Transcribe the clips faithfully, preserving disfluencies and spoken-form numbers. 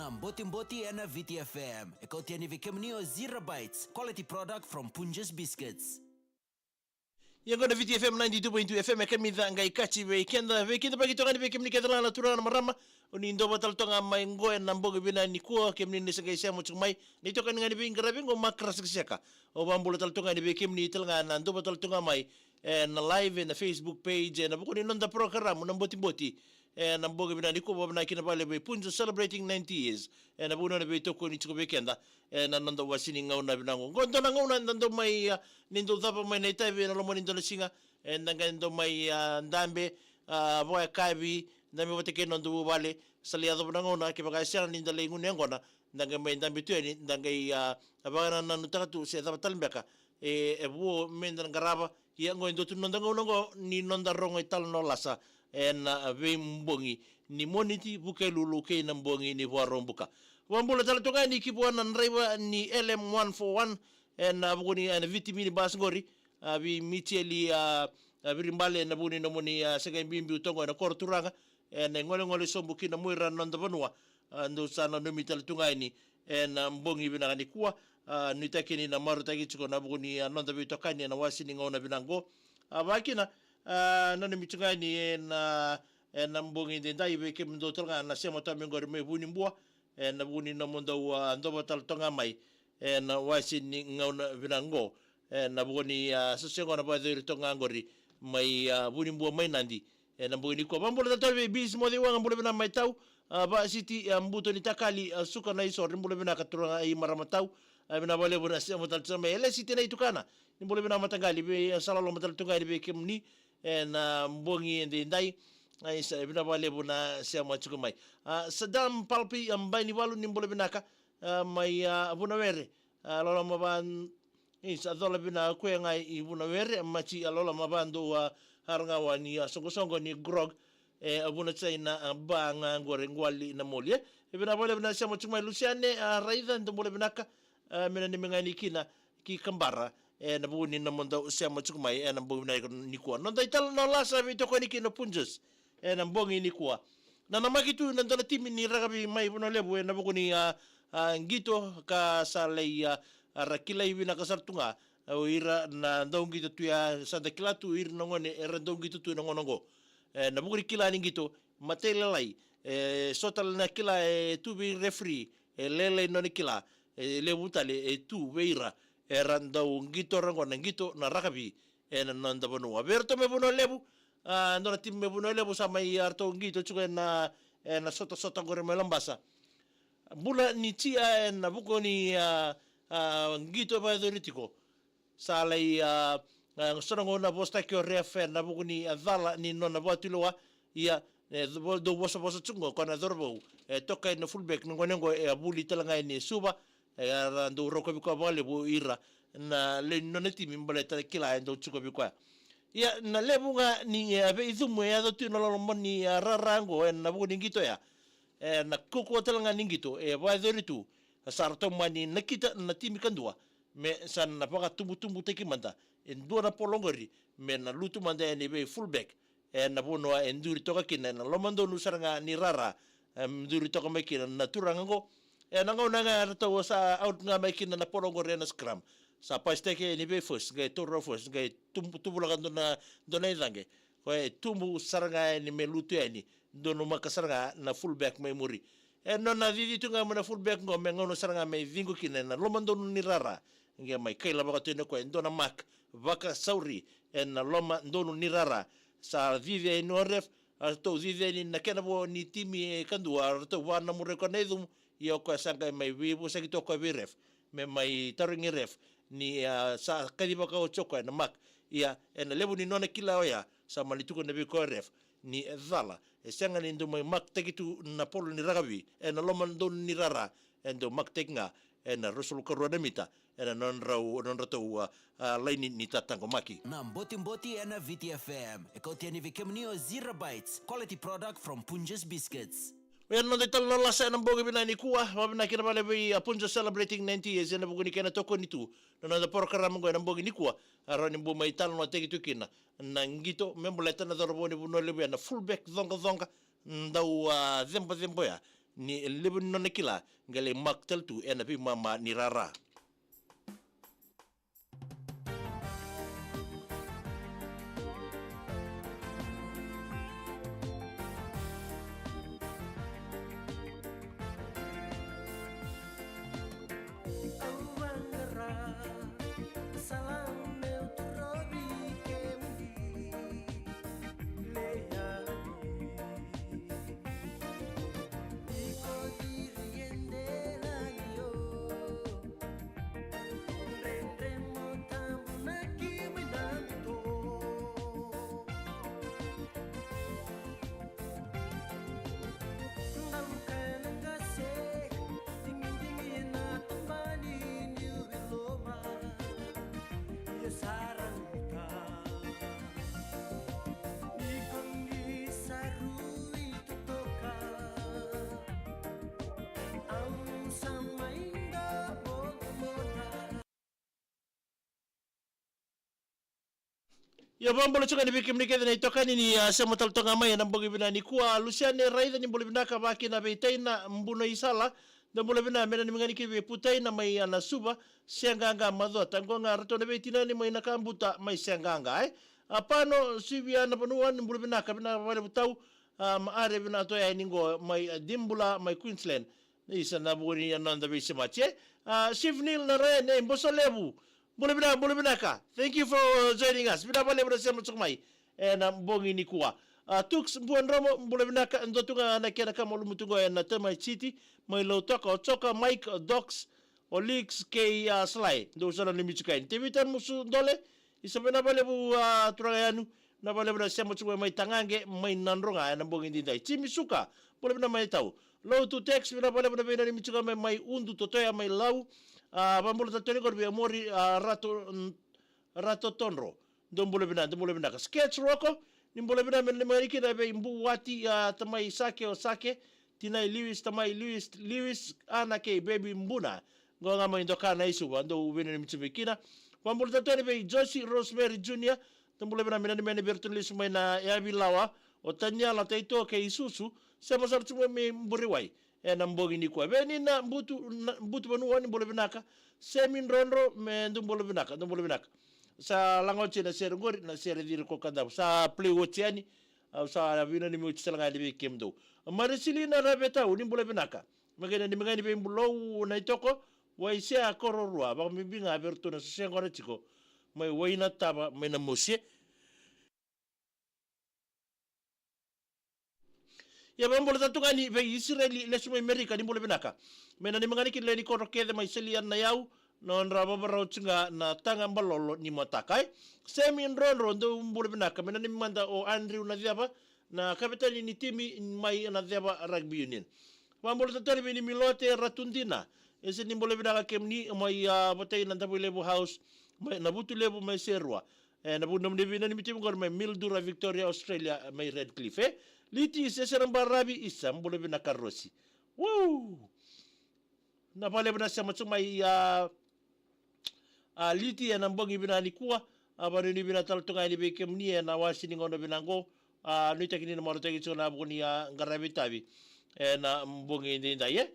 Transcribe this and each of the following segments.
Na Botiboti ena V T F M e kauti yani vei kemuni o Zero Bites, quality product from Punjas Biscuits. Ia qo na V T F M ninety-two point two F M, e kamica qai kaci vei keda, vei keda vaki toka ni vei kemuni kece la na turaga na marama. O ni dova tale toka mai qo ena bogi vinaka nikua, kemuni ni sa qai sema tiko mai. Ni toka ni ga ni veiqaravi qo, Makra Sekaseka. O vabula tale toka ni vei kemuni tale ga na dova tale toka mai ena live ena Facebook page, ena vuku ni noda porokaramu na Botiboti. Ena bogi vinaka nikua, vavinaka kina vale vei Punjas celebrating ninety years. Ena vuku ni nona veitokoni tiko vei keda ena noda wasi ni gauna vinaka qo. Qo dua na gauna eda dau mai, a, ni dau cava mai na itavi ena loma ni dua na siga. Eda qai dau mai, a, dabe, a, vakayakavi, dabe vata kei na noda vuvale. Sa lai yacova na gauna, kevaka e sega ni da lai gunu yaqona, da qai mai dabe tu yani, da qai, a, vakanananutaka tu se cava tale beka e, e vo meda na qarava. Ia qo e dua tu na noda gauna qo ni noda rogo italanoa lasa ena veibogi ni Moniti, Vukelulu kei na bogi ni Vakaraubuka. Vabula tale toka yani ki vua na draiva ni L M one four one ena vuku ni, ena Viti minibus qori, a, vei Micheli, a, a, Viribale, ena vuku ni nomuni, a, se qai biubiu toka ena koro turaga, ena igolegole sobu ki na muira na noda vanua. A, dou sa nanumi tale tu ga yani ena bogi vinaka nikua, a, nuitaki ni na marautaki tiko na vuku ni, a, noda veitokani ena wasi ni gauna vinaka qo. A, vakakina, a, nanumi tu ga yani ena, ena bogi edaidai vei kemudou tale ga na sema toka mai qori mai Vunibua, ena vuku ni nomudou, a, dova tale toka ga mai ena wasi ni gauna vinaka qo. Ena vuku ni, a, sa sega na vakayacori toka ga qori mai, a, Vunibua mai Nadi. Ena bogi nikua, vabula tale toka vei Bis Moce Waqa, bula vinaka mai Tau. A, Vasiti, a, Buto ni Takali, a, Suka na Isor, ni bula vinaka turaga i marama Tau. A, vinaka vakalevu na sema tale toka mai. Elesiti na iTukana, ni bula vinaka mataqali, vei, a, sa loloma tale toka yani vei kemuni ena bogi edaidai. A, isa, vinaka vakalevu na sema tiko mai. A, Sadam Palpi, a, Bainivalu, ni bula vinaka, a, mai, a, Vunawere. A, loloma va, isa, cola vinaka koya ga i Vunawere, Mati, a, loloma va dou, a, aragawa ni, a, soqosoqo ni grog, e, a, Vuna China, a, ba ga qore, Guali na Moli, e. E vinaka vakalevu na sema tiko mai. Lusiane, a, Raica, dou bula vinaka, a, me nanumi ga yani kina ki Kabara, ena vuku ni nomudou sema tiko mai ena bogi vinaka nikua. Noda italanoa lasa veitokoni kina Punjas ena bogi nikua. Na namaki tu na dua na timi ni rakavi mai Vanua Levu ena vuku ni, a, a, qito ka sa lai, a, a, ra kilai vinaka sara tu ga o ira na dauqito tu ya, sa da kila tu ira na gone era dauqito tu ena gauna qo. Ena vuku ni kila ni qito, matailalai, e so tale na kila e tu vei referee, e lailai nona kila, e levu tale e tu vei ira era dauqito, ra qo na qito na rakavi ena noda vanua. Vei iratou mai Vanua Levu, a, dua na timi mai Vanua Levu sa mai, a, ratou qito tiko ena, ena sotasota qori mai Labasa. Bula ni Tia ena vuku ni, a, a, qito e vakayacori tiko. Sa lai, a, a, so na gauna vosataki o ref ena vuku ni, a, cala ni nona vakatulewa. Ia, e, vo-, dou vosavosa tiko qo, ko na cauravou e toka ina fullback ni gone qo, e a vuli tale ga yani e Suva. E, a, ra dau rokovi koya vakalevu ira na lewe ni nona timi baleta na kila e dau tiko vei koya. Ia, na levu ga ni, e, a veicumu e yaco tu ena loma ni, a, rara qo ena vuku ni qito ya. E, na kaukauwa tale ga ni qito e vakayacori tu, sa ratou mani nakita na timi kadua me sa na vakatubutubutaki mada e dua na polo qori, me na lutu mada yani vei fullback. Ena vanua e duri toka kina ena lomadonu sara ga ni rara, e duri toka mai kina na turaga qo. Ena gauna ga eratou sa out ga mai kina na polo qori ena scrum, sa pasitaki yani vei first, qai taura first, qai tubu, tuvulaka dua na, dua na icaqe. Koya e tubu sara ga yani me lutu yani, donumaka sara ga na fullback mai muri. E nona cici tu ga mai na fullback qo me gauna sara ga me ciqo kina ena lomadonu ni rara. Qai mai kailavaka tu yani o koya e dua na mark vakasauri ena lomadonu ni rara. Sa cici yani o ref, a ratou cici yani na kena vo ni timi e kadua, a ratou vanamurai koya na icumu. Ia o koya sa qai mai veivosaki tu o koya vei ref, me mai tarogi ref ni, a, sa kacivaka oti o koya na mark. Ia ena levu ni nona kila oya, sa mani tukuna vei koya ref ni e cala, e sega ni dau mai mark taki tu na polo ni rakavi ena lomadonu ni rara, e dau mark taki ga ena ruasagavulu karua na mita ena nodrau, nodratou, a, a, laini ni tataqomaki. Na Botiboti ena V T F M e kauti yani vei kemuni o Zero Bites, quality product from Punjas Biscuits. Oya na noda italanoa lasa ena bogi vinaka nikua, vavinaka kina vale vei, a, Punjas celebrating ninety years ena vuku ni kena tokoni tu na noda porokaramu qo ena bogi nikua. A rawa ni bau mai talanoataki tu kina na qito me baleta na cauravou ni Vanua Levu ya, na fullback coqacoqa, dau, a, cebocebo ya. Ni levu ni nona kila, qai lai mark tale tu ena veimama ni rara. Ia, vakabula tiko ga yani vei kemuni kece na itokani ni, a, sema tale toka mai ena bogi vinaka nikua. Lusiane Raica, ni bula vinaka, vaka kina vei Taina Bunaisala. Dou bula vinaka, me nanumi ga yani kina vei Putaina mai, a, Nasuva, Seaqaqa, Macuata. Qo ga ratou na veitinani mai Nakabuta mai Seaqaqa, e. A, Pano Siviana Vanua, ni bula vinaka, vinaka vakalevu tau, a, ma are vinaka toka yani qo mai, a, Dimbula mai Queensland. Isa, na vuku ni noda veisemati, e. A, Chief Neil Narayan, e, Bosolevu. Bula vinaka, bula vinaka. Thank you for joining us. Vinaka vakalevu na sema tiko mai ena bogi nikua. A, Tux Buadromo, bula vinaka. Dua tu ga na kena kamalumu tu qo ena Tamai City mai Lautoka, o Coka, Mike, o Dox, o Lix kei, a, Sly. Dou sa nanumi tiko yani. Tevita Musudole, isa, vinaka vakalevu, a, turaga yanu. Vinaka vakalevu na sema tiko mai Tagaqe mai Nadroga ena bogi edaidai. Jimmy Suka, bula vinaka mai Tau. Lotu Tex, vinaka vakalevu na veinanumi tiko mai, mai Udu, Totoya mai Lau. A, vakabula tale tu yani qori vei Amori, a, Rato, n-, Rato Todro. Dou bula vinaka, dou bula vinaka. Sketch Roko, ni bula vinaka, me nanumi ga yani kina vei Buwati, a, tamai Sake, o Sake, tinai Lewis, tamai Lewis, Lewis, Ana kei Baby Buna. Qo ga mai Doka, Naisuva, dou veinanumi tiko mai kina. Vakabula tale tu yani vei Josie Rosemary Junior, dou bula vinaka, me nanumi yani vei iratou na lesu mai na yavi lawa, o Taniela, Taito kei Susu, sema sara tiko mai mai Buriwai ena bogi nikua. Vei ni na Butu, na Butu Vanua, ni bula vinaka. Semi Drodro, me dou bula vinaka, dou bula vinaka. Sa laga oti na sere qori, na sere Ciri ko Kadavu. Sa play oti yani, au sa veinanumi oti sara ga yani vei kemudou. Marisilina Ravetau, ni bula vinaka. Me qai nanumi ga yani vei Bulou Naitoko, Waisea Kororua, vakabibi ga vei iratou na sese qo na tiko mai Wainatava mai Namosi. Ia, vakabula tale tu ga yani vei Isireli lesu mai Merika, ni bula vinaka. Me nanumi ga yani kina na lewe ni koro kece mai Seliana Yau, nodra vavarau tiko ga na taga balolo ni mataka, e. Semi Drodro, dou bula vinaka, me nanumi mada o Andrew Naceva, na kavetani ni timi mai Naceva Rugby Union. Vakabula tale tu yani vei ni Milote Ratudina, e, se ni bula vinaka kemuni mai, a, vata kei na Davuilevu House, mai Navutulevu mai Serua. E, na vu nomuni veinanumi tiko qori mai Mildura, Victoria, Australia, mai Redcliffe, e. Liti Sesera Baravi, isa, bula vinaka Rosi. Woo! Vinaka vakalevu na sema tiko mai, a, a, Liti ena bogi vinaka nikua. A, vakanuinui vinaka tale tu ga yani vei kemuni ena wase ni gauna vinaka qo. A, nuitaki ni na marautaki tiko na vuku ni, a, qaravi tavi ena bogi edaidai, e.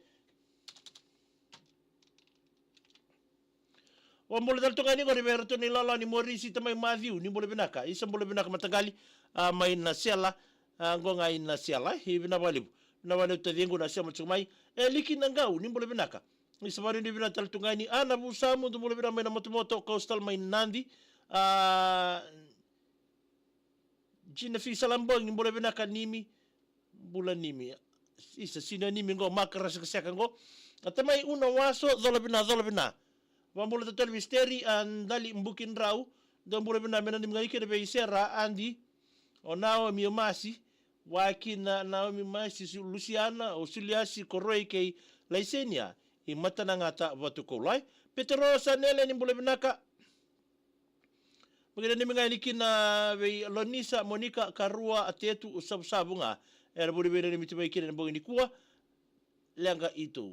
Vakabula tale tu ga yani qori vei iratou na ilala ni Morisi, tamai Maciu, ni bula vinaka. Isa, bula vinaka mataqali, a, mai Nasela, a, qo ga i Nasela, e, vinaka vakalevu. Vinaka vakalevu taciqu na sema tiko mai. E, Liki Naqau, ni bula vinaka. Isa, vakanuinui vinaka tale tu ga yani. A, Navusamu, dou bula vinaka mai Namato, Coastal mai Nadi. A, Jina Fisalabogi, bula vinaka Nimi. Bula Nimi. Isa, sina Nimi qo, makara sekaseka qo. A, tamai Una Waso, cola vina, cola vina. Vakabula tale tu yani vei Steri, a, Dali Bukidrau. Dou bula vina, me nanumi ga yani kina vei Sera, Adi, o Naomi, o Masi. Vaka kina Naomi, Masi, Su-, Lusiana, o Suliasi, Koroi kei Laisenia. I Matanagata, Vatukoula. Petero Sanele, ni bula vinaka. Me qai nanumi ga yani kina vei Lonisa, Monika, Karua, a Tetu, Savusavu ga. Era vuri veinanumi tiko mai kina ena bogi nikua. Leqa Ito.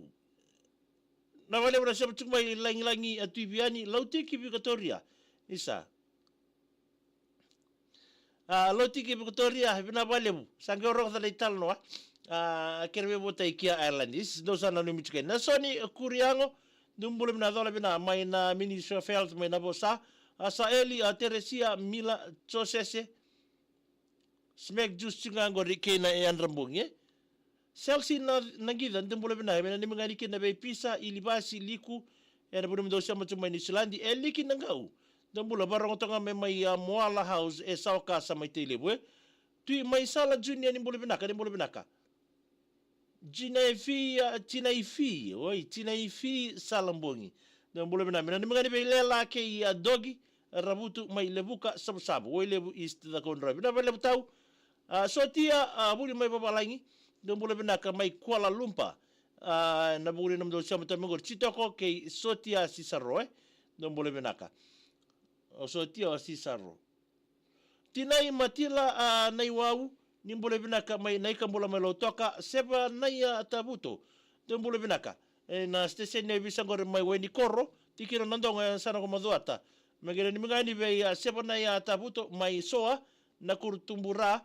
Vinaka vakalevu na sema tiko mai Lagilagi, a, Tui Viani, Lautiki, Vikatoria. Isa. A, Lautiki, Vikatoria, vinaka vakalevu. Sa qai rogoca na italanoa. A, kere veivotai kia Ireland. Is, dou sa nanumi tiko. Nasoni Kuriago, dou bula vinaka, cola vinaka mai na Ministry of Health mai Navosa. A, Saeli, a, Teresia, Mila, Josese. Smack juice tiko ga qori kei na yadra bogi, e. Selsi na, Naqica, dou bula vinaka. Me nanumi ga ni kina vei Pisa, Ilivasi, Liku. Ena vuni mudou sema tu mai Niusiladi. E Liki Naqau. Dou bula, varogo toka ga mai, mai, a, Moala House, e Saukasa mai Tailevu, e. Tui mai Sala Junior, ni bula vinaka, ni bula vinaka. Jinaifi, a, Jinaifi, oi, Jinaifi Salabogi. Dou bula vinaka, me nanumi ga ni vei Lela kei, a, Dogi, Ravutu mai Levuka, Savusavu, Wailevu East, Cakaudrove. Vinaka vakalevu tau. A, Sotia, a, Vuli mai Vavalagi. Dou bula vinaka mai Kuala Lumpur. A, na vuku ni nomudou sema tu mai qori, Jitoko kei Sotia Sisaro, e. Dou bula vinaka. O Sotia o Sisaro. Tinai Matila, a, Naiwau, ni bula vinaka mai Naikabula mai Lautoka, Sevanaia Tavuto. Dou bula vinaka. E, na station ni ovisa qori mai Wainikoru, tikina Nadogo, e, sa na ko Macuata. Me qai nanumi ga ni vei, a, Sevanaia Tavuto mai Soa, Nakuru Tubura,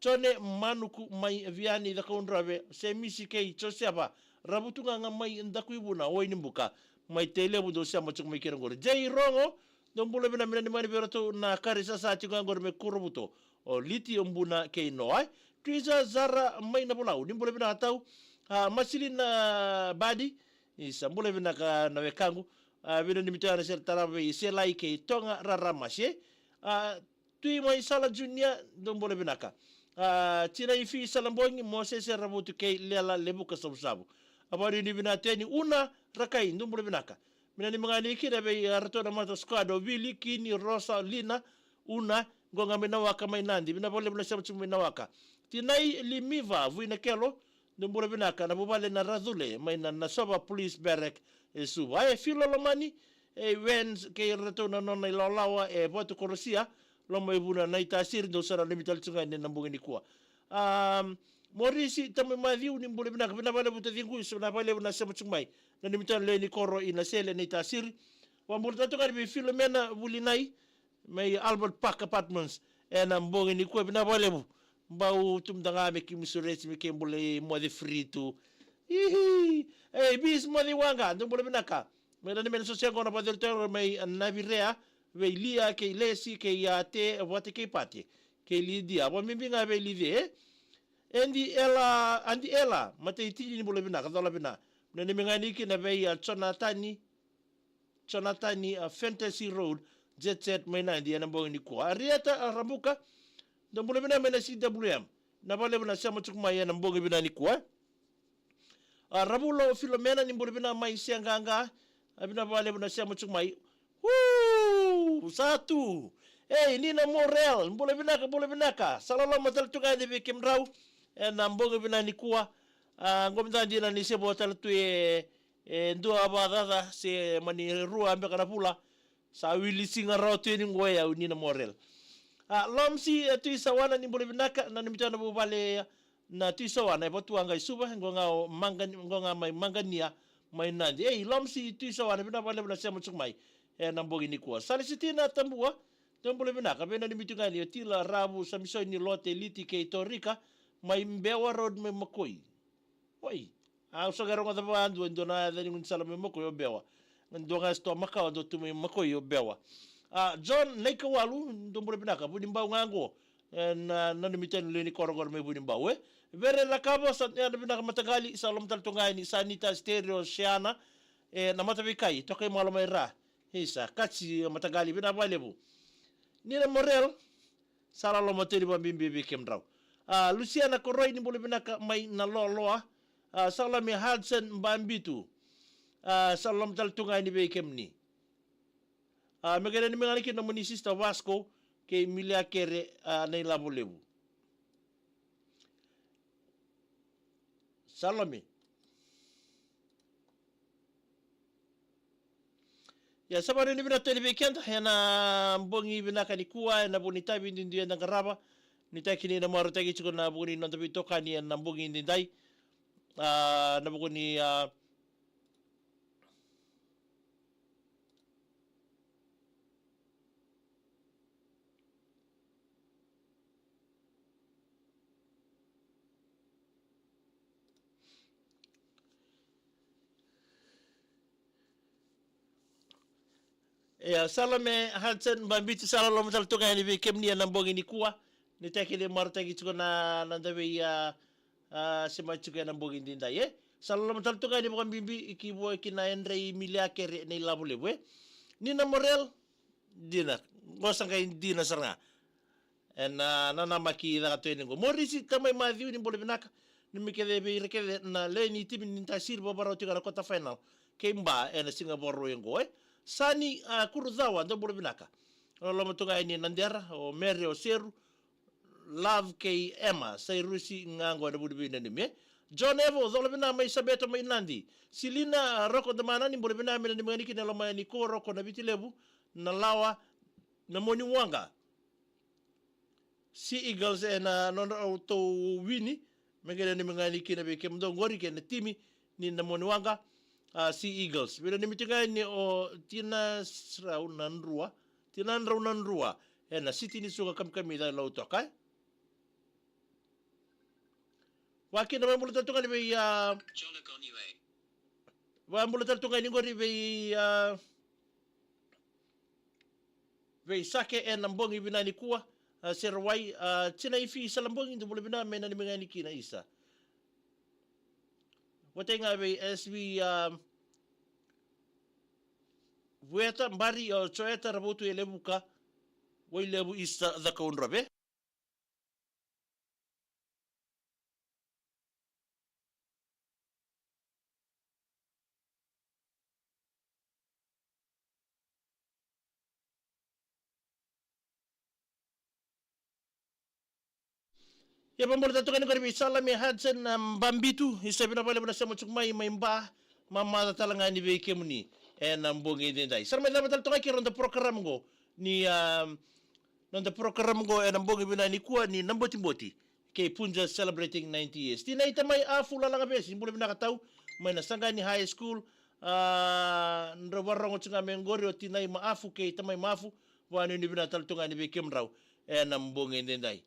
Jone Manuku mai Viani Cakaudrove, Semisi kei Joseva, Ravutugaga mai Dakuivuna, Wainibuka, mai Tailevu, dou sema tiko mai kina qori. Jei Rogo, dou bula vinaka, me nanumi ga ni vei iratou na kari sasa tiko ga qori mai Kurovuto, o Liti, o Buna kei Noa. Trisa Zara mai Navolau, ni bula vinaka tau. A, Masilina Badi, isa, bula vinaka na wekaqu. A, vei nanumi tiko ga na sere tarava vei Selai kei Toga Raramasi. A, Tui mai Sala Junior, dou bula vinaka. A, Jinaifi Salabogi, Mosese Ravutu kei Lela Levuka Savusavu. A, vakanuinui vinaka tu yani, Una Rakai, dou bula vinaka. Me nanumi ga ni kina vei, a, iratou na mata squad, o Vili, Kini, Rosa, Lina, Una, qo ga mai Nawaka mai Nadi, vinaka vakalevu na sema tu mai Nawaka. Tinai Limiva, Vuinakelo, dou bula vinaka, na vuvale na Racule, mai na, Nasova Police Barrack, e Suva. E Filo Lomani, e Wens, kei iratou na nona ilawalawa, e Vatu Korosia, Lomaivuna, Naitasiri, dou sa nanumi tale tu ga yani ena bogi nikua. Am, Morisi Tamai Maciu, ni bula vinaka, vinaka vakalevu taciqu, isa, vinaka vakalevu na sema tiko mai. Nanumi tale na lewe ni koro i Nasele, Naitasiri. Vakabula tale tu ga yani vei Filomena Vulinai, mai Albert Park Apartments, ena bogi nikua, vinaka vakalevu. Bau tu mada ga me kemu sureti, me kemu bula i moce free tu. Ihi. Ei, Bis Moce Waqa, dou bula vinaka. Me nanumi na soso yaqona, vakacegu tale mai Navirea, vei Lia kei Lesi kei Ate, vata kei Pate, kei Lidia, vakabibi ga vei Lice. Edi Ela, Adi Ela, Mataitini, ni bula vinaka, cola vinaka. Me nanumi ga ni kina vei, a, Jonatani, Jonatani, a, Fantasy Road, Jet Set mai Nadi ena bogi nikua. Arieta, a, Rabuka, dou bula vinaka mai na C W M. Vinaka vakalevu na sema tiko mai ena bogi vinaka nikua. A, Ravulo Filomena, ni bula vinaka mai Seaqaqa. A, vinaka vakalevu na sema tiko mai. Uu, sa tu. Ei, Nina Morel, bula vinaka, bula vinaka. Sa loloma tale tu ga yani vei kemudrau ena bogi vinaka nikua. A, qo mada dina ni se vo tale tu e, e dua vakacaca se mani rua beka na vula. Sa wili siga rawa tu yani qo e au, Nina Morel. A, Lomsi, e, Tui Sawana, ni bula vinaka, nanumi tale na vuvale na Tui Sawana, e Vatuwaqa i Suva, qo ga o Maqani-, qo ga mai Maqania, mai Nadi. Ei, Lomsi, Tui Sawana, vinaka vakalevu na sema tiko mai ena bogi nikua. Salesitina Tabua, dou bula vinaka, vei nanumi tu ga yani o Tila, Ravu, Samisoni, Lote, Liti kei Torika, mai Bewa Road mai Makoi. Oi. Au sa qai rogoca vakadua e dua na yaca ni gaunisala mai Makoi o Bewa. Dua ga e sitoa makawa dau tu mai Makoi o Bewa. A, John Naikawalu, dou bula vinaka, Vunibau ga qo. E, na, nanumi tale na lewe ni koro qori mai Vunibau, e. Vere Rakavo, sa, e, na vinaka mataqali, sa loma tale tu ga yani, Sanita Stereo, Seana. E, na Mataveikai, toka i malo mai Ra. Isa, Katsi, mataqali, vinaka vakalevu. Nina Morel, sa loloma tale vakabibi vei kemudrau. A, Lusiana Koroi, ni bula vinaka mai Naloaloa. A, Salome Hudson Babitu. A, sa loloma tale tu ga yani vei kemuni. A, me qai nanumi ga yani kina nomuni sister Vasco, kei Milia Kere, a, Nailavo Levu. Salome. Ia, sa vakanuinui vinaka tu yani vei keda ena bogi vinaka nikua, ena vuku ni itavi duidui eda qarava. Nuitaki ni na marautaki tiko na vuku ni noda veitokani ena bogi edaidai. A, na vuku ni, a, Ia, Salome Hudson, Babiti, sa loloma tale tu ga yani vei kemuni ena bogi nikua. Ni taki ni marautaki tiko na, na dau vei, a, a, sema tiko ena bogi nidai, e. Sa loloma tale tu ga yani vakabibi, ki vua kina Edrei Miliakere na iLavo Levu, e. Nina Morel, dina, qo sa qai dina sara ga. Ena, na, namaki caka tu yani qo. Morisi Tamai Maciu, ni bula vinaka. Ni mai kece vei ira kece na lewe ni timi ni Tasiri vavarau tiko na quarter final. Kei Ba ena siga vakarua qo, e. Sani, a, Kurucawa, dou bula vinaka. Loloma tu ga yani Nadera, o Mere, o Seru, Love kei Emma, Sairusi ga qo ena vuli veinanumi, e. John Evo, cola vinaka mai Sabeto mai Nadi. Silina, a, Roko Damana, ni bula vinaka mai nanumi ga yani kina e loma yani ko Roko na Viti Levu, na Lawa, na Moni Waqa. Sea Eagles ena nodratou wini, me qai nanumi ga yani kina vei kemudou qori kei na timi ni na Moni Waqa, a, Sea Eagles. Veinanumi tiko ga yani o Tina Srau na Drua, Tina Drau na Drua, ena Siti ni Suka kamikamica e Lautoka, e. Vakina, vakabula tale tu ga yani vei, a, vakabula tale tu ga yani qori vei, a, vei Sake ena bogi vinaka nikua, a, Serawai, a, Tina Ifi Salabogi, dou bula vinaka mai nanumi ga yani kina isa. Vata ga vei S V, a, Vueta, Bari, o Joeta, Ravotu e Levuka, Wailevu isa, Cakaudrove. Ia, vakabula tale tu ga yani qori vei Salome Hudson, a, Babitu, isa vinaka vakalevu na sema tiko mai, mai Ba, mamaca tale ga yani vei kemuni ena bogi edaidai. Sa ra mai cava tale toka kei ira na noda program qo ni, a, noda program qo ena bogi vinaka nikua ni Na Botiboti kei Punjas celebrating ninety years. Tinai Tamai Afu Lalagavesi, bula vinaka tau, mai na Saqani High School, a, drau vakarorogo tiko ga mai qori o Tinai Maafu kei Tamai Maafu, vakanuinui vinaka tale tu ga yani vei kemudrau ena bogi edaidai.